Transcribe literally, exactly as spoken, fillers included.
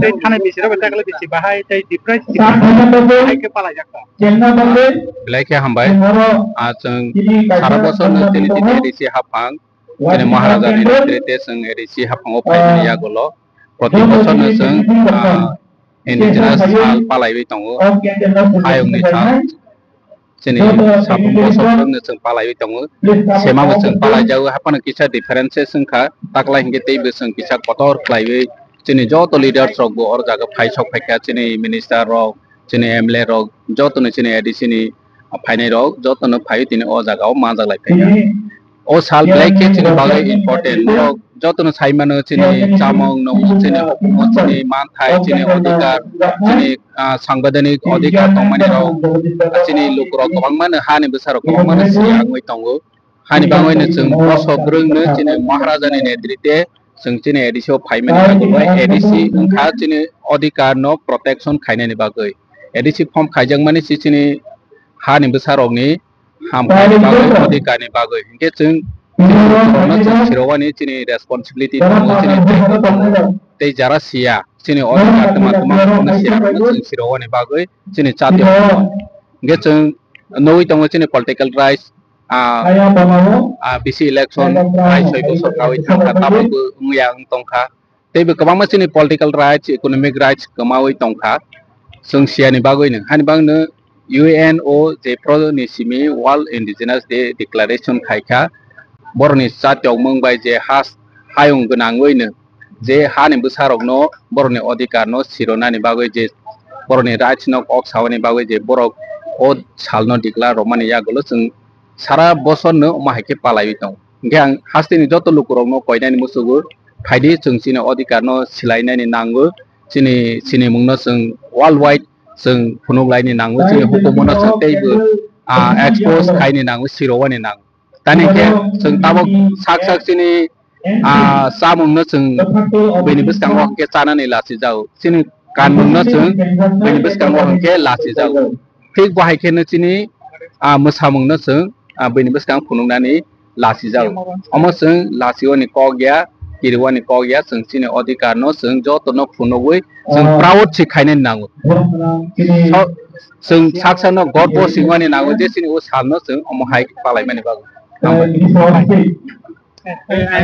tei thani bisiro bai takle bisi bahai tei depress, depress bahai khe palai jak ta. Belai khe hambai. Ah, chwng sara bosor no chini tini A D C haphang, chini Maharaja ni netrite chwng A D C haphango phaimani yagulo. Proti bosor no chwng, ah, indigenous sal palaiwi tongo. Hayung ni sal. Chini sabung bosor no chwng palaiwi tongo. Semabo chwng palaijago, haphano kisa differences wngkha. Taklai hinkhe teibo chwng kisa kotor khlaiwi chini joto leaders rok bo oro jaga phai sok phaikha, chini minister rok, chini M L A rok, jotono chini A D C ni phainai rok, jotono phaiwi tini o jaga o manjak lai phaikha. O sal belai khe chini bagwi important. Norok jotono sai mano chini chamung, nwngmung, chini hukumu, chini manthai, chini odhikar, chini, ah, sangbidanik odhikar tongmani rok, chini lukurok kwbangmano, hani bwsarok kwbangmano siyangwi tongo. Hani bagwino chwng bosok bwrwngno chini Maharaja ni netrite chwng chini A D C o phaimani bagwi, A D C wngkha chini odhikar no protection khainani bagwi. A D C form khaijakmani si chini hani bwsarokni hamkrai bagwi, odhikar ni bagwi. Hinkhe chwng chwng chwng sirowani chini responsibility tongo, chini daitw tongo. Tei jara siya, chini odhikar twma twma no siya, chwng sirowani bagwi chini chati. Hinkhe chwng nugwi tongo chini political rights, ah, ah, bisi election hai soi bosor kawi thangkha, tabukbo wngya wng tongkha. Teibo kwbangma chini political rights, economic rights kwmawi tongkha, chwng siyani bagwino. Hani bagwino U N O je pro ni simi World Indigenous Day declaration khaikha, borokni chatiokmung bai je ha, hayung gwnangwino je hani bwsarokno borokni odhikar no sironani bagwi, je borokni rights no kok saoni bagwi je borok o salno declare rwmani yagulo chwng sara bosor no omo hai khe palaiwi tongo. Hinkhe ang hasteni joto lukurokno koinani musugo, phaidi chwng chini odhikar no silainani nango, chini, chini mungno chwng worldwide chwng phunuk laini nango, chini hukumu no chwng teibo, ah, expose khaini nango, sirowani nango. Tani khe chwng tabuk sak sak chini, ah, chamung no chwng bini bwskango hwnkhe chanani lachijago. Chini kanmung no chwng bini bwskango hwnkhe lachijago. Thik bo hai kheno chini, ah, mwsamung no chwng, ah, bini bwskang phunuknani lachijago. Omo chwng lachiwani kok ya, kiriwani kok ya, chwng chini odhikar no chwng joto no phunugwi chwng proud se khainani nango. So, chwng sak sak no gorbo singwani nango je chini o sal no chwng omo hai palaimani bagwi.